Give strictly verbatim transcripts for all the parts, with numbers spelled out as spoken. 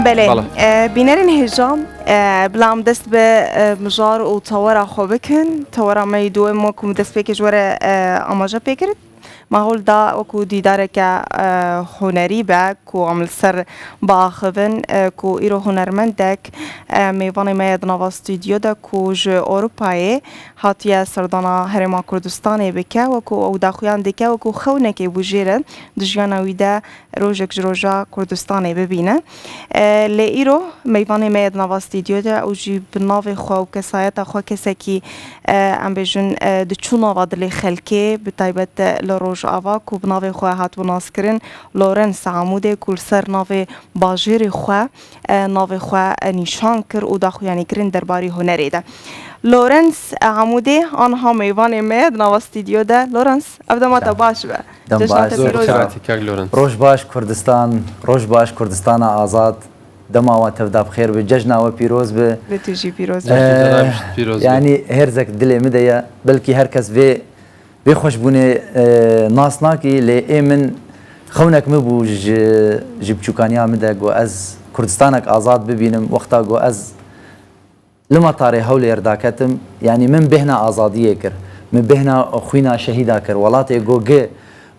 Belê, Bala. e, bînerên hêja, e, bila em dest bi, e, mijar û tewera xwe bikin. Tewera me yê duwem wekû min dest pê kir ji we re, e, amaje pê kir. Me hol da wekû dîdareke, e, hunerî be ku em li ser biaxivin, e, ku îro hunermendek, e, mêvanê me ye di nava stûdyo de ku ji Ewropayê hatiye serdana Herêma Kurdistanê bike, wekû ew daxuyan dike, wekû xewnekê bû jê re di jiyana wî de rojek ji roja Kurdistanê bibîne. E, lê îro meyvanê me ye di nava stûdyo de û jî bi navê xwe û kesayeta xwe kesekî, e, em bêjin, e, diçû nava dilê xelkê, bi taybet li Rojava ku bi navê xwe hatibû naskirin, Lawrence Amûdê ku li ser navê bajêrê xwe, e, navê xwe, e, nîşan kir û daxuyanî kirin derbarî hunerê de. Lawrence Amûdê aniha meyvanê me ye di nava stûdyo de. Lawrence, ev dema te baş be. Dem Cejna baş. Te Zor pîroz be. Xebatî kak Lawrence. Roj baş Kurdistan, roj baş Kurdistana azad. Dema we tevda bi xêr be, cejna we pîroz be. Li tu jî pîroz be. Cejna Ee, pîroz be. Yani her zek dilê min de ye. Belkî her kes vê, vê xweşbûnê, e, nas nakî, lê ê min xewnek min bû ji, ji biçûkaniya min de, got ez Kurdistanek azad bibînim. Wexta got ez li metarê Hewlêr daketim, yanî min bêhna azadiyê kir, min bêhna xwîna şehîda kir. Welatê go gi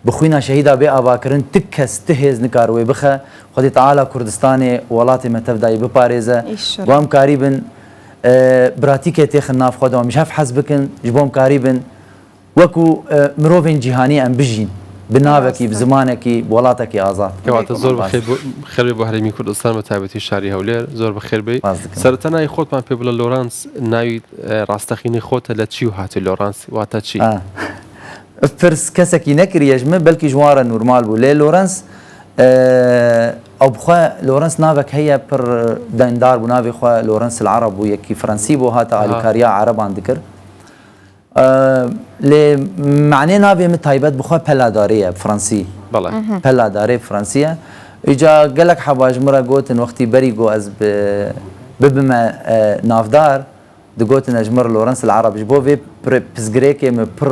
bi xwîna şehîda bê avakirin, ti kes, ti hêz nikar wê bixe. Xwedê Teala Kurdistanê, welatê me tevdayî biparêze. Înşallah. Go em karîbin, e, biratîkê têxin nav xwe de, em ji hev hez bikin, ji bo em karîbin wekû, e, mirovên cîhanî em bijîn, bi navekî, bi zimanekî, bi welatekî azad. Kewata zor bi xêr bo-, xêr bê bo herêmî Kurdistan, bi taybetî şarî Hewlêr, zor bi xêr bê. Spas dikim. Sereta navê xwe man pê bile Lawrence, navî, e, rastexînî xwe te li çi hatî Lawrence, wata çi? Ha. Pirs kesekî nekiriye ji min, belkî ji wan re normal bû. Lê Lawrence, e, ew bi xwe Lawrence navek heye pir deyndar bû, navê xwe Lawrence El Arab bû, yekî Fransî bû, hate alîkariya Ereban dikir. Eee, lê manê navê min taybet bi xwe Peladarê ye, bi fransî. Belê. Mhm. Peladarê bi fransî ye. Îca gelek heba ji min re gotin, wextî berî got ez bi, bibime, e, navdar, digotin ez ji min re Lawrence El Arab. Ji bo vê pir-, pirsgirêkê min pir,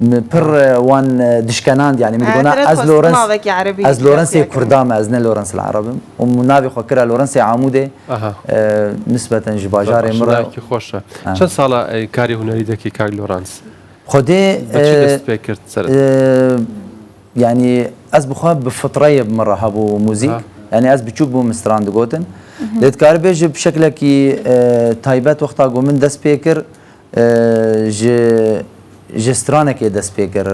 min pir, e, wan, e, dişkenand, yani min Ha, digona, te re ez dixwest Lawrence, navekî erebî ez Lawrence Kurda me, ez ne Lawrence El Arab im. Û min navê xwe kira Lawrence Amûdê. Aha. E, nisbeten ji bajarê min re. Navekî xweş e. Ha. Çend sala, e, karê hunerî dekî kak Lawrence? Xwedê, Bi çi e, dest pê kir seret? e, yani ez bi xwe bi fitreyê bi min re hebû muzîk. Ha. Yani ez biçûk bûm, min stran digotin. Mhm. Lê dikare bêje bi şeklekî, e, taybet wexta ku min dest pê kir, e, ji, ji stranekê dest pê kir.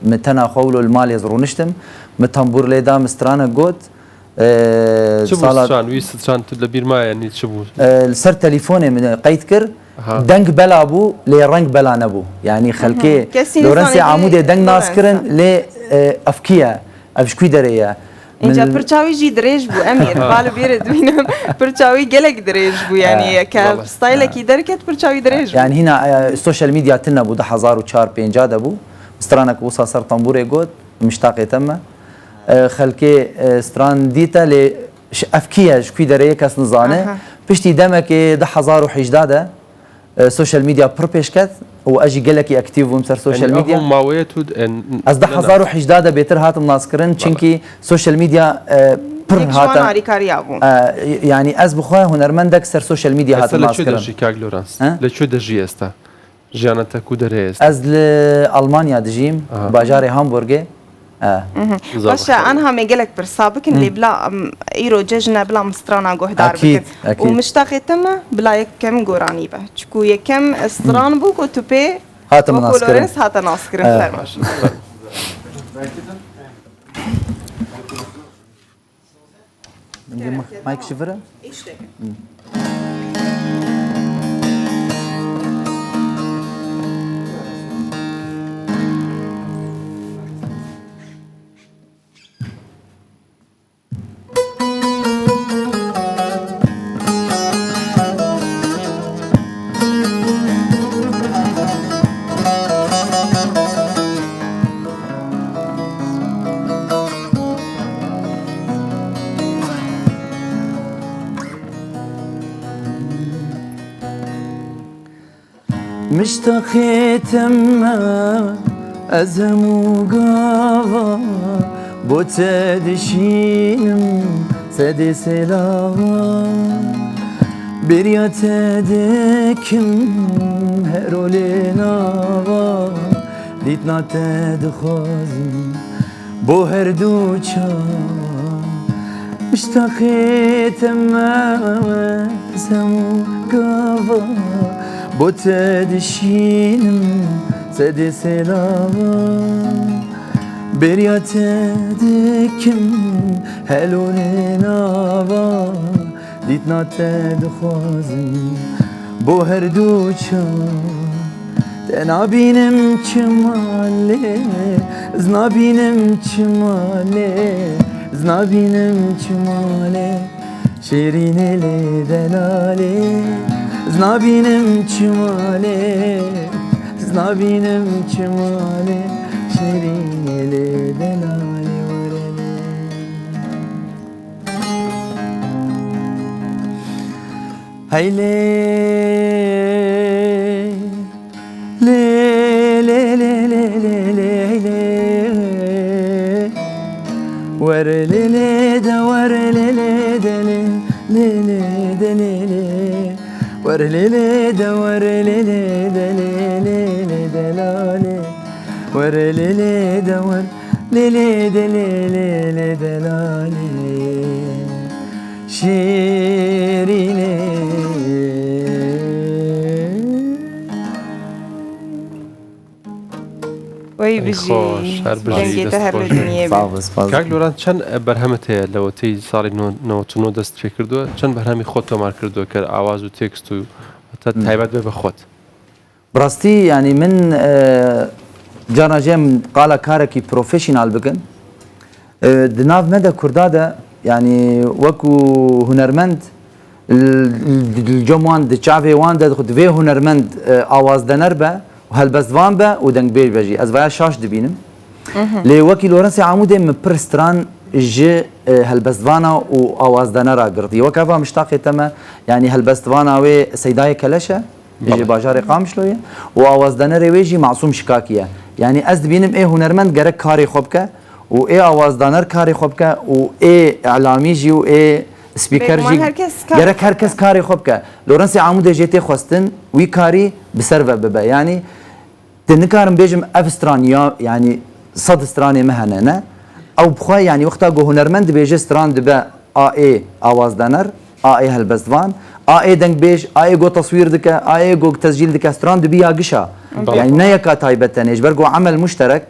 Min tena xwe wilo li malê ez rûniştim. Min tembûr lê da, min stranek got. Ee, Çi bû sala stran? Wî stran tu li bîr maye, yanî çi bû? Ee, li ser telefonê min qeyd kir. Aha. Deng bela bû, lê reng bela nebû. Yanî xelkê Kesî Lawrence nizanê Amûdê deng nas Lawrence. Kirin, lê, e, ev kî ye? Ev ji kû derê ye? Înca Min pirça wî jî dirêj bû, Emîr. Ba li bîrê dibînim. Pirça wî gelek dirêj bû, yanî Ha, ke wele. Stylekî Ha. Derket, pirça wî dirêj bû. Yani hîna, e, social media tune bû, du hezar û çar pênca de bû. Stranek wisa ser tembûrê got, Miştaqê te me. E, xelkê, e, stran dîte lê ş-, ev kî ye, ji kî derê ye kes nizane. Aha. Piştî demekê du hezar û hejdeh de, e, social media pir pêş ket û ez jî gelekî aktîf bûm ser social Yani, media. Ev maweye tu, e, n-, Ez du hezar û hejdeh de bêtir hatim naskirin, Valla. Çimkî social media, e, pir Yek ji wan hate. Alîkariya bû. E, yani ez bi xwe hunermendek ser social media hatim naskirin. Mesela çi dejî kak Lawrence? He? Lê çi dejî esta? Jiyana te ku derê est? Ez li Almanya dijîm, Aha. Bajarê Hamburgê. E. Mhm. Zor Baş e, bixêr. Anha me gelek pirsa bikin, Hı. Lê bila, em, îro cejn e, bila em strana guhdar Akîd, bikin. Akîd. Û miştaqê te me bila yekem goranî be. Çiku yekem stran bû ku tu pê Hatim wekû naskirin. Lawrence hate naskirin. E. Fermo. Mike ji vir e? Miştaqê te me, ez hemû gava bo te dişînim, Sedê sêlavan bêriya te dikim, her olê nava dîtna te dixwazim. Bo her du çav miştaqê te me ez hemû gava, bo te dişînim sedê sêlavan. Bêriya te dikim, helûnê nava dîtna te dixwazim. Bo her du çav te nabînim çimalê, ez nabînim çimalê, ez nabînim çimalê. Şêrînê lê delalê, ez nabînim çimalê, ez nabînim çimalê. Şêrînê lê delalê, were lê. Hey lê, lê, lê, lê. Wer lê lê de, wer lê lê de lê, lê lê de lê lê. Wer lê lê de, wer lê lê de lê, lê lê de la lê. Wer lê lê de, wer lê lê de lê, lê lê de la lê. Şêrînê. Wey Ey bijî. Xweş, her bijî, Dengê te dest her xweş. Li dinyê be. Sağ ol, spas. Kak Loran, çend berhemê te ye li wetî salî no-, newet û nod dest pê kiridoye? Çend berhemî xwe tomar kiridoye, ker awaz û tekst û te Hmm. taybet be bi xwe? Bi rastî, yanî min, e, carna jê em qala karekî professional bikin. E, di nav me de Kurda de, yanî wekû hunermend, l-, l-, li cem wan, di çavê wan de, di vê hunermend, e, awazdener be û helbestvan be û dengbêj be jî. Ez vaya şaş dibînim. Mhm. Lê wekî Lorensê Amûdê min pir stran ji, e, helbestvana û awazdenera girtî. Wek eva miştaqê te me, yanî helbestvana wê Seydayê Keleş e, ji Belê. bajarê Qamişloyê û awazdenerê wê jî Masûm Şikakî ye. Yanî ez dibînim ê hunermend gerek karê xwe bike û ê awazdaner karê xwe bike û ê îlamî jî û ê spîker Bêguman jî her kes kar gerek her kes karê xwe bike. Lorensê Amûdê jê tê xwestin wî karî bi ser ve bibe. Yanî, tu nikarim bêjim ev stran ya, yanî sed stranê me hene, ne? Ew bi xwe, yanî wexta ku hunermend dibêje stran dibe a ê awazdaner, a ê helbestvan, a ê dengbêj, a ê ku teswîr dike, a ê ku tescîl dike, stran dibiya gişa. Belê. Yanî ne yeka taybet tenê, ji ber ku emel muşterek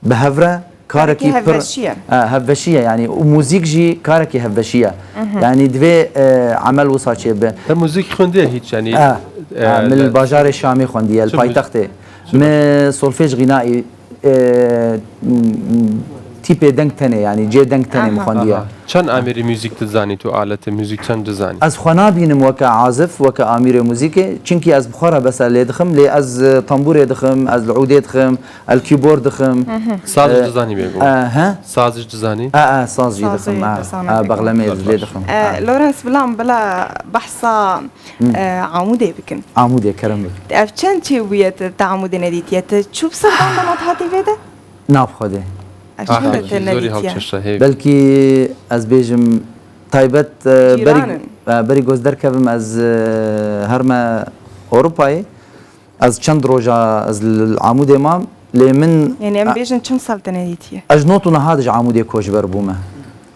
bi hev re karekî Karekî pir, hevbeşî ye. e, hevbeşî ye, yanî û muzîk jî karekî hevbeşî ye. Mhm. Yanî divê, e, emel wisa çêbibe. Te muzîk xwendiye hîç, yanî, E, e, e, min li le- bajarê Şamê xwendiye, li Çi muz-, paytextê. çi Min solfej xînayî, e, m-, m-, tîpê deng tenê, yanî cê deng tenê min Aha. xwendiye. Aha. Çend amêrî muzîk dizanî tu, aletê muzîk çend dizanî? Ez xwe nabînim weke azif, weke amîrê muzîkê, çimkî ez bi xwe re besa lê dixim, lê ez, e, tambûrê dixim, ez li ûdê dixim, el kîbor dixim. Saz jî E, dizanî bêguman. e, he? Saz jî dizanî? E, e, saz jî Sazê dixim, e, dizana e, bêguman. bexlemê ez lê dixim. E, E. Lawrence, bila, bila behsa, Hmm. e, Amûdê bikin. Amûdê, kerem bikin. Ev çend çêbûye te, te Amûdê nedîtiye? Te çû bi serdan de, ma te hatî vê de? Na bi Xwedê. Ev çend Aha, te zor e nedîtiye? Belkî ez bêjim taybet, e, Cîran berî, in. e, berî ku ez derkevim ez, e, herme Ewropayê. Ez çend roja ez li Amûdê mam, lê min Yanî em a- bêjin çend sal te nedîtiye? Ez ji nod û nehad ji Amûdê koçber bûme.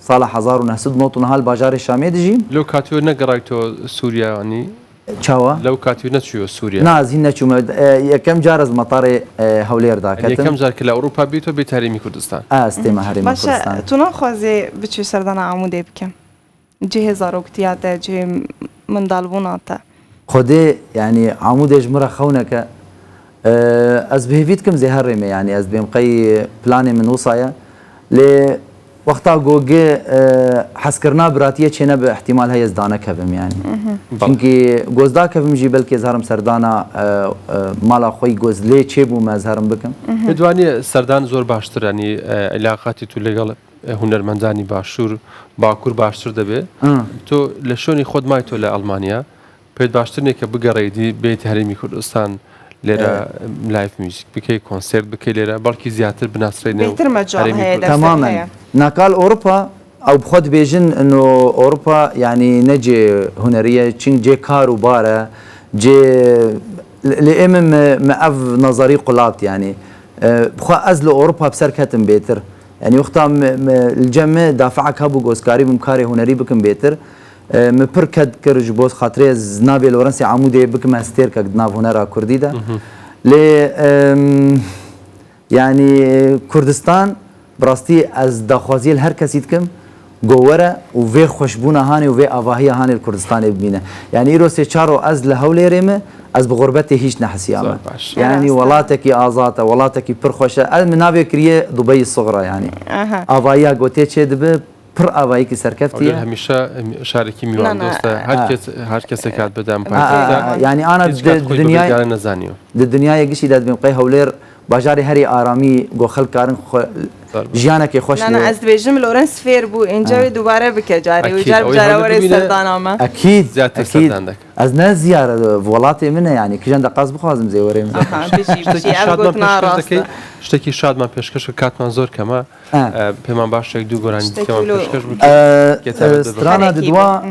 Sala hezar û neh sed û nod û neh li bajarê Şamê dijîm. Lew katî we negerayî to Sûriye, yanî? Çawa? Lew katî we neçûyo Sûriye? Na, ez hîn neçûme. E, yekem car ez metarê, e, Hewlêr da ketim. Yekem car ke li Ewropa bî to bêt Herêmî Kurdistan? E, ez tême Herêmê Başe, Kurdistanê. Tu naxwazê biçî serdana Amûdê bikim? Cihê zaroktiya te, cihê mindalbûna te. Xwedê, yanî Amûdê ji min re xewnek e. E, ez bi hêvî dikim zê herême, yanî ez dibêm qey planê min wisa ye. Lê wexta ku gi, e, hezkirina biratiyê çênebe, îhtîmal heye ez danekevim, yanî. Mhm. Çimkî ku ez dakevim jî belkî ez herim serdana, e, e, mala xwe yî ku ez lê çêbûme ez herim bikim. Mhm. Lê diwanî serdan zor baştir, yanî, e, îlaqatî tu legal e, hunermendanî başûr, bakur baştir debe. Hı. Tu li şonî xwe dimayî to li Almanya, pêt baştir neke bigereyî dî bêyî herêmî Kurdistan, lêre Evet. live music bikey, konsert bikey lêre, belkî ziyadtir binasreyne Bêhtir mecal herêmî heye, Kurdistan. Tamamen. Heye. Nakal Ewropa, Ew bi xwe dibêjin, ino Ewropa, yanî ne cê hunerî ye, çin cê kar û bar e, cê, lê ê min, me, me ev nazarî qulabt, yanî. E, bi xwe ez li Ewropa bi ser ketim bêtir. Yanî wexta me, me, li cem me dafeek hebû ku ez karîbim karê hunerî bikim bêtir. E, me pir ked kir ji bo xatirê ez navê Lawrence Amûdê bikim ez stêrkek di nav hunera kurdî de. Mhm. Lê, em, Yanî Kurdistan, bi rastî ez daxwaziyê li her kesî dikim, go were û vê xweşbûna hanê û vê avahiya hanê li Kurdistanê bibîne. Yanî îro sê çar ro ez li Hewlêrê me, ez bi xurbetê hîç nehisiya me. Zor baş. Yanî Rast e. Welatekî azad e, welatekî pir xweş e. Ez min navê kiriye Dubeyî Sigra yanî. Aha. Avahiya gotê çê dibe, pir avahiyekî serkeftî Hewlêr ye. Hemîşe, em, şarekî Na, na. mîwandost e. Her Ha. kes, her kesek hat bide em Ha, ha, paytexte. ha. Yanî ana Hiç di, kat xwe di dinyayê, bigare nezaniyo. di dinyayê gişî de dibîn qey Hewlêr bajarê herî aramî, go xelk karin xwe, Zor. jiyanekê xweş Na, na, lê. ez dibêjim Lawrence fêr bû, înce Ha. wê dubare bike carê, wê Ekîd, car bi ew cara hemû were bibîne serdana me. Ekîd, Ziyadtir ekîd. serdan dek. Ez ne ziyare, welatê min e yanî, kijan de qas bixwazim zê were min. Aha, bijî, bijî, Ştekî ev şadman gotina pêşkêş rast dike, e. ştekî şadman pêşkêş ke katman zor keme. Ha. E, pêman baş e du goranî Ştekî dikeman lo- pêşkêş bike. E, Ketebe e, de strana Xelekî didwa,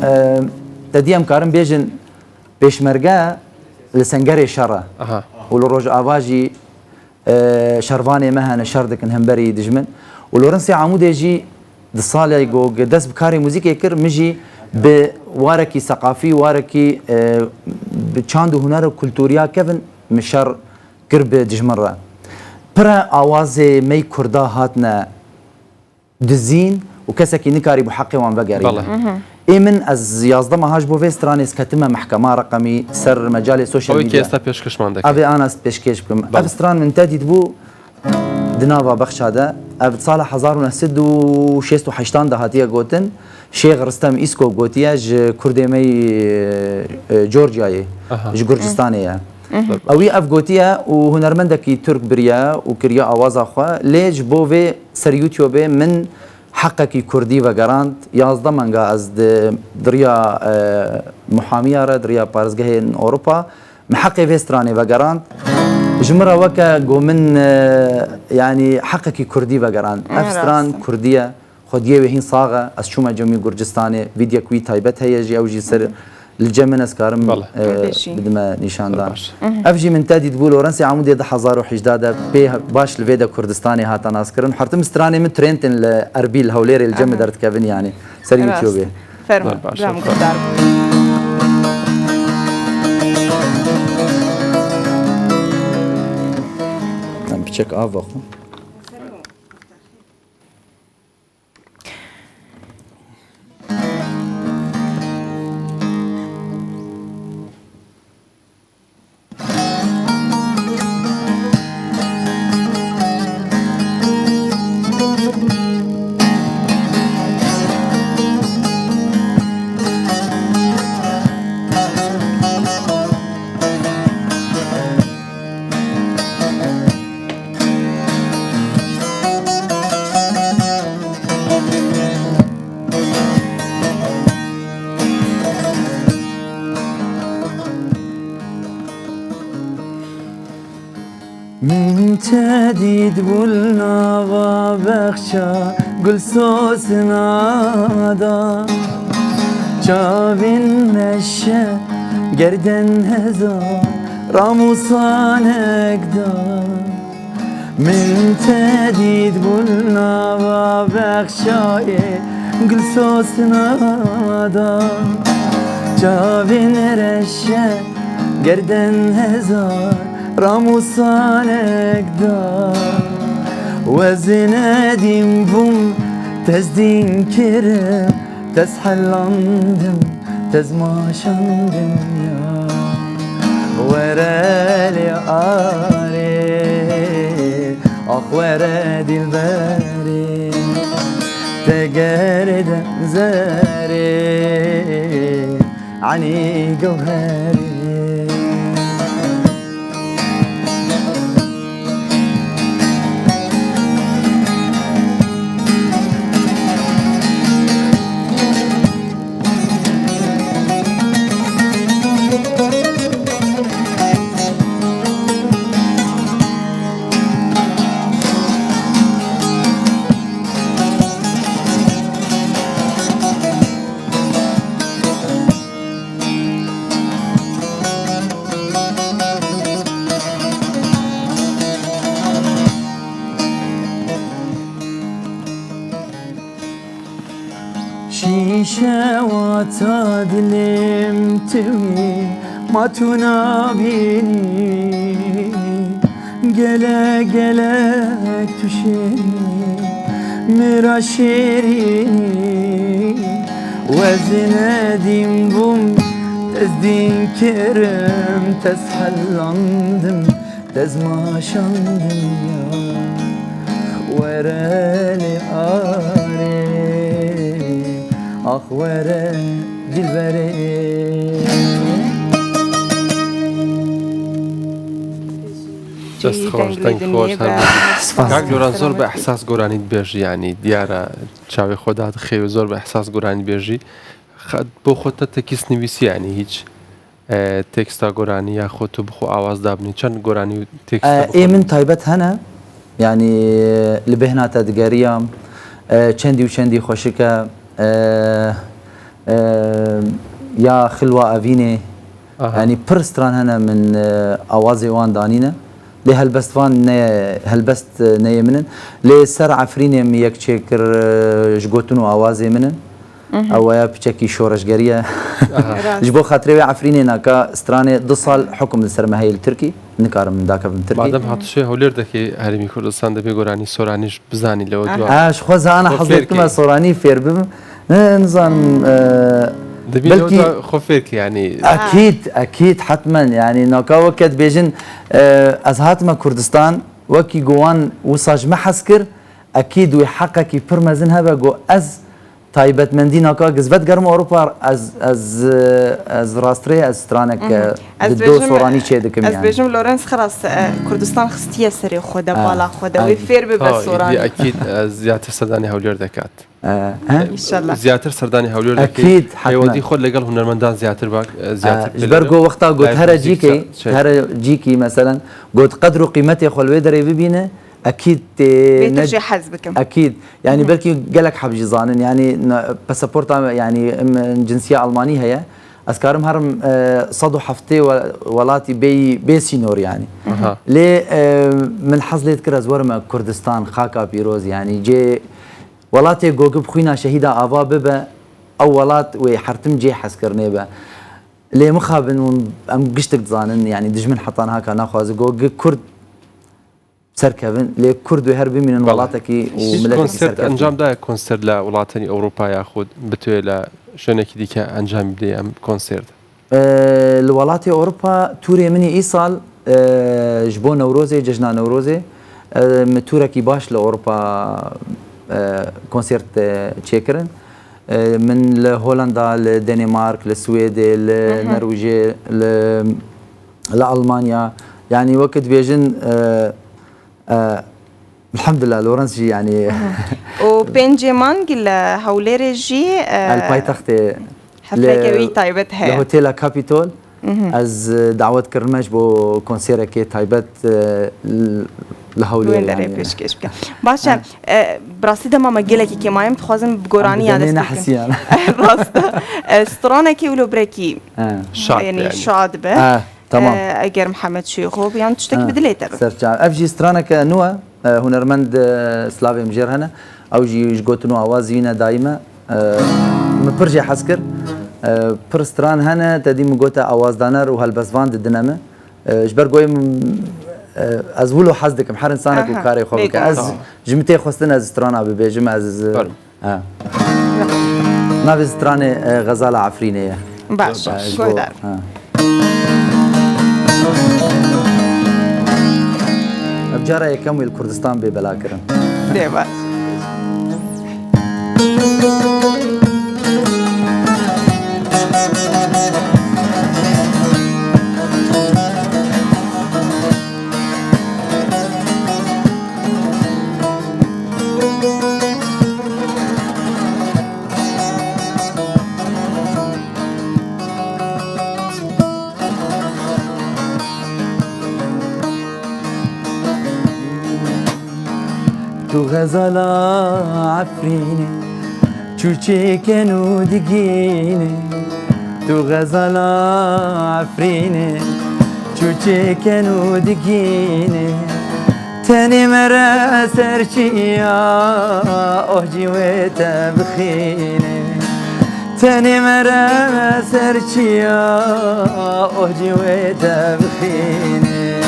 be. e, te dî em karin bêjin, Pêşmerge li sengerê şer e. Aha. Û li Rojava jî, e, şervanê me hene, şer dikin hemberî dijmin. Û Lawrence Amûdê jî di salê ku dest bi karê muzîkê kir, min jî bi warekî seqafî, warekî, e, bi çand û huner û kultûriya kevin min şer kir bi dijmin re. Pire awazê me yê kurda hatine dizîn û kesekî nikarîbû heqê wan vegerîne. Bele. Mhm. Ê min ez yazdeh meha ji bo vê stranê ez ketime mehkema reqemî ser mecalê social Ew ê ki media. esta pêşkêşman dike. Ev ê ana ez pêşkêş bikim. Bele. Ev stran min te dîtbû di nava bexşa de. Ev di sala hezar û neh sed û şêst û heştan de hatiye gotin. Şêx Ristem Îsko gotiye ji Kurdê me yî, e, Georgiayê, Aha. ji Gurcistanê ye. Mhm. Ew ê ev gotiye û hunermendekî Tirk biriye û kiriye awaza xwe. Lê ji bo vê ser YouTubeê min heqekî kurdî vegerand. Yazdeh menga ez di, di riya, e, muhamiya re, di riya parêzgehên Ewropa, min heqê vê stranê vegerand. Ji min re weke ku min, e, yanî heqekî kurdî vegerand. Ev Ha, stran rast e. kurdî ye. Xwediyê wê hîn sax e. Ez çûme cemî Gurcistanê. Vîdyek wî taybet heye jî, ew jî ser li cem min ez karim, Bele. e, Bêjî. bidime nîşandan. Baş. Ev jî min te dîtbû, Lawrence Amûdê du hezar û hejdeh de pê baş li vê de Kurdistanê hate naskirin. Hertim stranê min trendên li Erbîl, Hewlêrê li cem min Aha. derdikevin yanî. Ser Rast. YouTubeê. Fermo, Baş, baş. guhdar bû. Em piçek av vexwe. Min te dît bû li nava bexça gulsosna da. Çavên meşe gerden hezar ramûsanek da. Min te dît bû li nava bexçayê gulsosna da. Çavên reşe gerden hezar ramûsanek da. Wezine dîm bûm tezdîn kirim, tez helandim, tez maşandim ya. Were lê arê, ax were dilberê, te gere de zerê, anî gewherê. Şewata dilêm tu wî ma tu nabînî. Gele gelek tu şêrî, mira şêrînî. Wezine dîn bûm, ez dîn kirim, tez hellandim. Dezmaşan dinya were lê arê, ax were dilberê. Dest xweş, deng xweş, her Spas. Kak Coran, zor bi ehsas goranî dibêjî, yanî diyara çavê xwe dadixê û zor bi ehsas goranî dibêjî. Xa-, bo xwe te tekîst nivîsî, yanî hîç? E, teksta goranî ya xwe tu bi xwe awaz dabinî? Çend goranî û teksta E, bi xwe ê min nivîsî? Taybet hene. Yanî li bêhna te digeriyam. E, çendî û çendî xweşik e. E, e, ya Xilwa Evînê. Aha. Yanî pir stran hene min, e, awazê wan danîne. Lê helbest van ne, helbest, e, neyê min in. Lê ser Efrînê min yek çêkir, e, ji gotin û awazê min in. Mhm. Ew ya piçekî şoreşgerî ye. Aha. Rast. Ji bo xatirê wê Efrînê naka stranê du sal hukum li ser me heye li Tirkî. Nikarim dakevim Tirkî. Madem hatişê Hewlêrdekê Herêmî Kurdistan, dibê goranî soranî jî bizanî li we Ah. dua. Ha, ji xwe zana Xwe hezir fêr kime kê. soranî fêr bibim. Ne, nizanim, e, Dibî belkî li we dua xwe fêr kê, yanî. Ekîd, ekîd, hetmen. Yanî naka weke dibêjin, e, ez hatime Kurdistan, wekî gowan wisa ji me hez kir, ekîd wê heqekî pir mezin hebe, got ez Taybetmendî naka giz vedigherim Ewropa, ez, ez, ez rastrê, ez stranek, Mhm. Ez di do bêjim, soranî çê dikim ez yani. bêjim Lorenz xilas, e, Kurdistan xistiye serê xwe de, Ha. bala xwe de. Ha. Wê fêr bibe Ha, soranî. îdî ekîd, e, ziyatir serdanê Hewlêrdekê hat. E, he? E, İnşallah. Ziyatir serdanê Hewlêrdekê Ekîd, hetmen. pêwendî xwe legal hunermendan ziyatir bak, e, ziyatir E, ji pêle ber be. ku wexta got Belki here cîkê, müzik şey. here cîkî, meselen, got qedr û qîmetê xwe li wê derê bibîne, ekîd tê Bêtir ne-, jê hez bikim. ekîd. Yani Hı hı. belkî gelek heb jî zanin. Yani na-, pasaporta me, yani em, cinsiya Almanî heye. Ez karim herim, e, sed û heftê we-, welatî bêyî, bê sînor yani. Aha. Lê, e, min hez lê dikir ez werime Kurdistan, xaka pîroz yani. Cê welatê gogib xwîna şehîda ava bibe, ew welat wê hertim cê hezkirinê be. Lê mixabin hûn em giştik dizanin, yani dijmin heta niha ka naxwaze gogib Kurd serkevin, lê Kurd wê her bimînin Bele. welatekî û Hiç miletekî konser serkevin. encam daye, konser li welatên Ewropa yaxud bi tu yê li şonekî dîke encamî bidê em konser de? Ee, li welatê Ewropa tûrê min î îsal, ee, ji bo Newrozê, cejna Newrozê, ee, min tûrekî baş li Ewropa, ee, konsert, ee, çêkirin. Ee, min li Holanda, li Danimark, li Swêdê, li Hı hı. Norwêjê, li, li Almanya, yanî wekî dibêjin, ee, E, elhamdulillah, Lawrence jî, yanî Aha. Û pêncê mang li Hewlêrê jî, e, El paytextê hefleke li, wî taybet heye. Li Hotela Capitol, Mhm. ez, e, dawet kirime ji bo konserekê taybet, e, l-, li Hewlêrê, Wênderê yanî. pêşkêş bike. Baş e, Ha. e, bi rastî dema me gelekî kêmayî, em dixwazin bi goranî Em bi ya demê dest pê bikin. nehesiyan. Rast e. E, stranekî wilo birekî, Ha. Şad yanî yani. şad be. Ha. Tamam. E, eger Mihemed Şêxo biyan tiştekî Ha, bidilê te be. Serçe. Ev jî straneke nû e. E, hunermend, e, slavê min jêr hene. Ew jî ji gotin û awazî wî ne dayî me. E, min pir jê hez kir. E, pir stran hene, te dî min gote awazdaner û helbestvan didine min. E, ji ber goyê min, e, ez wilo hez dikim. Her insanek û Aha, karê xwe bike. bêguman. Ez Tamam. ji min tê xwestin ez strana bibêjim, ez Ber. Ha. Navê stranê, e, Xezala Efrînê ye. Baş, Ha, ji bo, guhdar. ha. Ev cara yekem wê li Kurdistan bê belakirin. Dê baş. Tu xezala Efrînê, çûçê ken û digînê. Tu xezala Efrînê, çûçê ken û digînê. Tenê mere ser çiya, oh cî wê te bixînê. Tenê mere ser çiya ocî wê devxîne.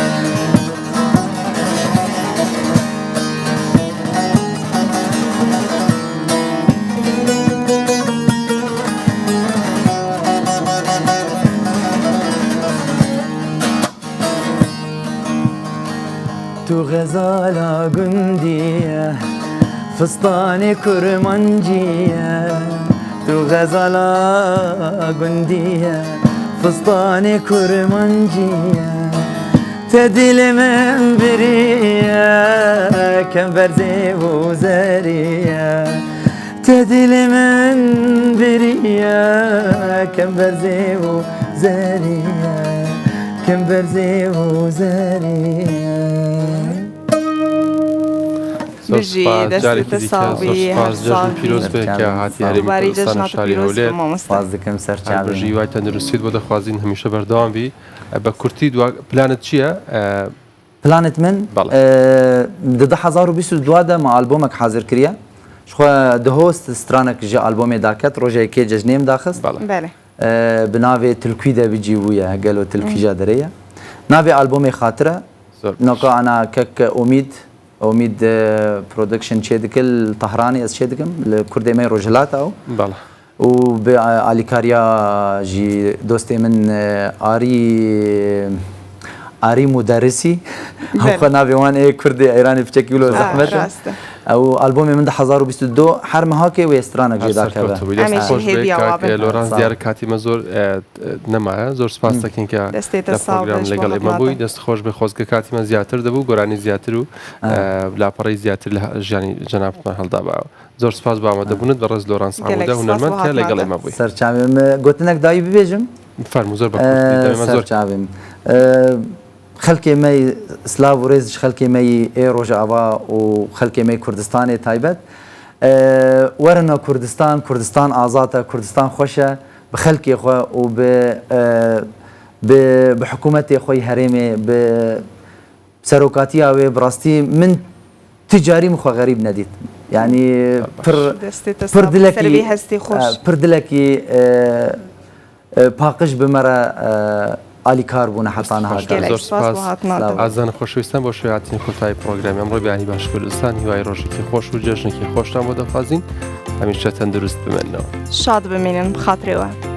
Tu xezala gundî ye, fistanê kurmancî ye. Tu xezala gundî ye, fistanê kurmancî ye. Te dilê min biriye, kemberzê û zerî ye. Te dilê min biriye, kemberzê û zerî ye, kemberzê û zerî ye. Zor Bijî, spas, destê carekî te dîke sax zor bî, spas, her cejn sax bî. Pîroz be ke hatî herêmî Warî Kurdistan û cejna te şarî pîroz Hewlêr. Be, mamoste. Spas dikim, ser çavê. Her bijî, wayten dirûsît bo dixwazîn hemîşe berdewam bî. E, bi kurtî dua, planet çi ye? E, Planêt min, Bele. e, di du hezar û bîst û dua de me albomek hazir kiriye. Ji xwe di host stranek ji albomê daket, rojekê cejnê min daxist. Bele. Bele. E, bi navê Tilkû de bicî bûye, gelo Tilkû Hı. ja derê ye. Navê albomê Xatir e. Zor. Noka ana kek Omîd, Omîd, e, Production çê dike li Tahranê ez çê dikim, li Kurdê me Rojhilata ew. Bele. Û bi, e, alîkariya jî dostê min, e, Arî, Arî Muderisî. Bele. Xwe navê wan ê Kurdê Eyranê piçekî wilo Ha, zehmet e. Rast e. Ew albomê min du hezar û bîst û du her mehakê wê stranek jê dakeve. Em ê jî hêviya wa bin. Lorans Diyarî katî me zor, e, e, nemaye. Zor spas Hı. dikin ke Destê te li sağ be, program ji bo lêgel ême hatina bûyî. Te. Dest xweş be, xwezge katî me ziyatir dibû, goranî ziyatir û, Hı. e, lapareyî ziyatir li he-, ji yanî cenab me hilda be. Zor spas bo amadebûnê, berez Loran Saûd e, hunermend ke lêgel ême bûyî. Ser çavê min gotinek dayî bibêjim. Fermû, zor Ee, baş. Ser çavê min. Ee, xelkê me yî, silav û rêz ji xelkê me yî ê Rojava û xelkê me yî Kurdistanê taybet. Ee, werin a Kurdistan, Kurdistan azad e, Kurdistan xweş e, bi xelkê xwe û bi, ee, bi, bi hikûmetê xwe yî herêmê, bi serokatiya wê bi rastî min tu carî min xwe xerîb nedît. Yanî pir, Destê te pir sağ be, dilekî, serê wî hestî xweş. e, pir dilekî, e, e, paqij bi me re, e, alîkar bûne heta niha. Gelek Zor spas spas. bo hatina te. Sağ ol. Ezan xweşwîstan bo şoyatîn kotayî programê. Em rê biyanî baş Kurdistan, hîwayê rojekî xweş û cejnekî xweştan bo dixwazîn. Hemîşe tendurist bimînin. Şad bimînin, bi xatirê we.